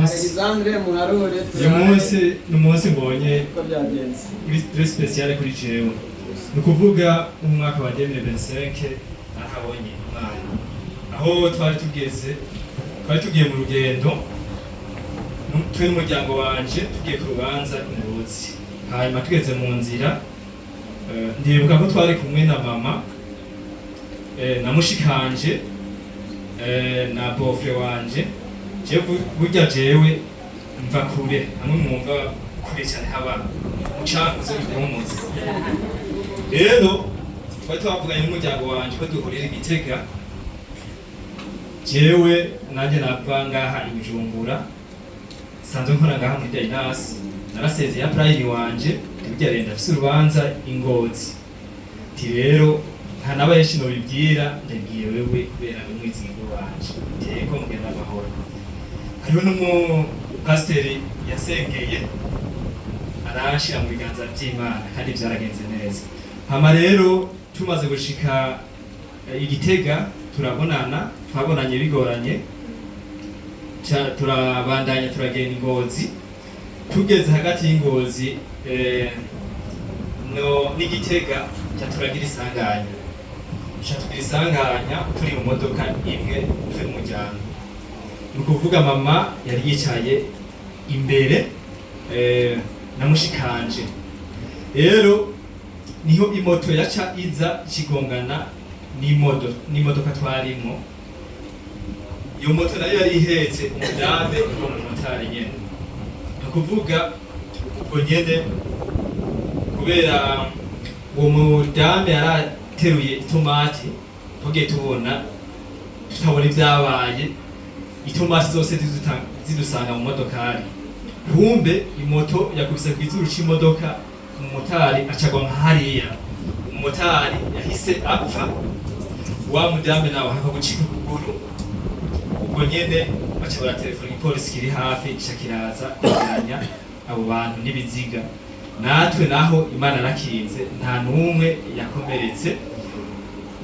Munsi Alexandre, muharure. Uyu munsi ni umunsi mbonye uko byagenze. Uri très spécial kuri jewe. Ni ukuvuga mu mwaka wa 2025 narahabonye Imana. Aho twari tugeze, twari tugiye mu rugendo twe n'umuryango wanje, tugiye ku rubanza i Ngozi. Hanyuma tugeze mu nzira, ndibuka ko twari kumwe na mama, na mushikanje, na beau-frère wanje. Jewe burya jewe mva kure, hamwe mwumva kure cyane haba mucankuzo bihumuze. Rero twari twavuganye n'umuryango wanje ko duhurira i Gitega. Jewe nanjye nava ngaha i Bujumbura, sanzwe nkora ngaha muri Dynas. Narasezeye upline wanje, burya rero ndafise urubanza i Ngozi. Ti rero nta nabenshi nobibwira, ndabwiye wewe kubera umwizigo wanje teko mugenda amahoro. Hariho n'umupasiteri yasengeye, aranshira mu biganza vy'Imana, kandi vyaragenze neza. Hama rero tumaze gushika i Gitega, turabonana. Twabonanye bigoranye. Turabandanya, turagenda i Ngozi. Tugeze hagati y'Ingozi no n'Igitega, ca turagira isanganya, ca tugira isanganya turi mu modoka imwe, turi mu muryango. Ni ukuvuga mama yari yicaye imbere, na mushikanje. Rero niho imoto yaca iza ikigongana n'imodoka twarimwo. Iyo moto nayo yari ihetse umudame, uwo mumotari nyene. Ni ukuvuga ubwo nyene, kubera uwo mudame yarateruye itomati, tugiye tubona tutabona ibyabaye, itomati zose zidusanga mu modokari. Kumbe imoto yakubise ku izuru c'imodoka, umumotari acagwa nka hariya. Umumotari yahise apfa, wa mudame nawe haka gucika ukuguru. Ubwo nyene baca baratelefona igipolisi kiri hafi, gica kiraza kwegeranya abo bantu n'ibiziga. Natwe naho Imana yarakinze, nta n'umwe yakomeretse.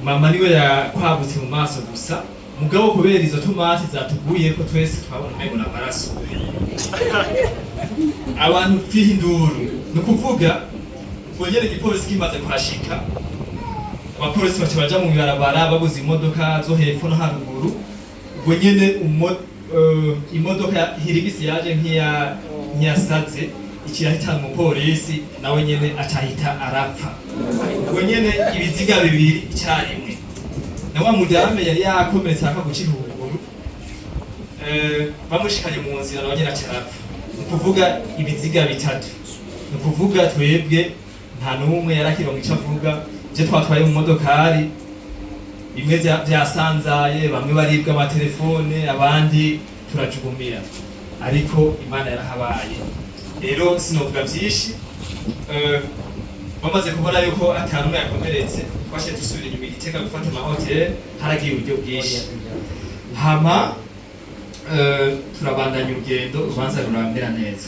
Mama niwe yakwagutse mu maso gusa. Mugabo kubera izo tomati zatuguye ko twese twabona umengo n'amaraso, abantu twiha induru. Ni ukuvuga ubwo nyene igipolisi kimaze kuhashika, abapolisi baca baja mu ibarabara, babuze imodoka zo hepfo no haruguru. Ubwo nyene imodoka ya hirigisi yaje nk'iyasaze, ikirahitana umupolisi, nawe nyene acahita arapfa. Ubwo nyene ibiziga bibiri icyarimwe, na wa mudame yari yakomeretse aka gucika ukuguru, bamushikanye mu nzira, nawe nyene aca arapfa. Ni ukuvuga ibiziga bitatu. Ni ukuvuga twebwe nta n'umwe yarakironka ico avuga. Ivyo twatwaye mu modokari bimwe vyasanzaye, bamwe baribwa amatelefone, abandi turajugumira, ariko Imana yarahabaye. Rero sinovuga vyinshi. Bamaze kubona yuko ata n'umwe yakomeretse, twaciye dusubira inyuma i Gitega gufata amahoteli. Haragiye uburyo bwinshi. Hama turabandanya urugendo, urubanza ruramera neza.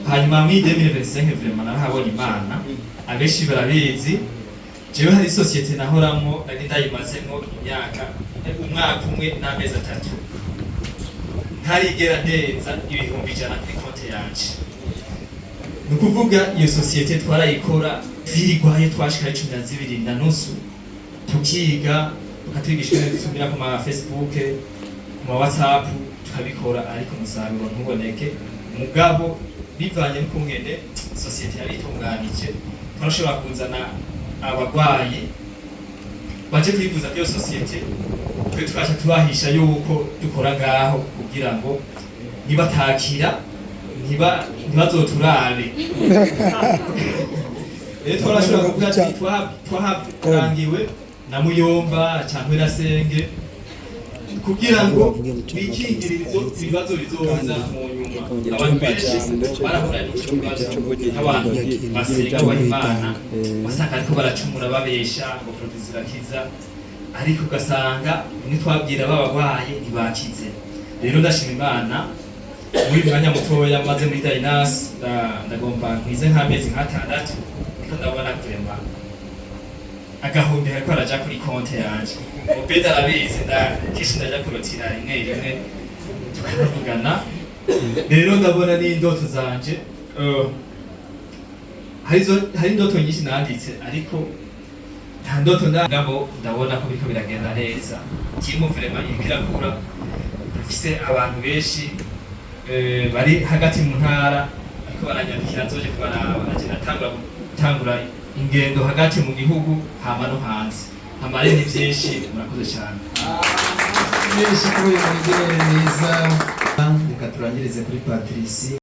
Hanyuma muri 2025 vraiment narahabonye Imana. Abenshi barabizi, jewe hari société nahoramwo, nari ndayimazemwo imyaka, umwaka umwe n'amezi 3, ntarigera ndenza 100,000 kuri konti yanje. Ni ukuvuga iyo société twarayikora twirigwayo, twashika ari 12:30, tukiga, bakatwigisha ingene dusubira ku ma Facebook, ku ma WhatsApp, tukabikora, ariko umusaruro ntuboneke. Mugabo bivanye n'ukungene société yari itunganije, twarashobora kuzana abagwayi baje kwivuza kuri iyo société, twe tukaca tubahisha yuko dukora ngaho, kugira ngo nibatakira ntibazoturabe. Rero twarashobora kuvuga ati twaharangiwe na muyomba cyangwa na senge, kugira ngo bikingire ibibazo bizoza mu nyuma. Abantu benshi barahura n'icyo kibazo, nk'abantu basenga bubaha Imana, wasanga ariko baracumura, babesha ngo produit zirakiza, ariko ugasanga bimwe twabwira babagwaye ntibakize. Rero ndashima Imana muri mwanya mutoya maze muri Dynas. Ndagomba nkwize nk'amezi nk'6, niko ndabona vraiment agahumbi hariko araja kuri konte yanje. Ubeda arabizi, kenshi ndaja kurotira rimwe rimwe, tukanavugana. Rero ndabona n'indoto zanje, hari indoto nyinshi nanditse, ariko nta ndoto ndabo. Ndabona ko biriko biragenda neza. Team vraiment iriko irakura. Dufise abantu benshi bari hagati mu ntara ariko baranyandikira nzoje kubaraba. Naje natangura gutangura ingendo hagati mu gihugu, hama no hanze. Hama rero ni vyinshi. Murakoze cyane. Menshi kuri uyu mugire mwiza. Reka turangirize kuri Patricie.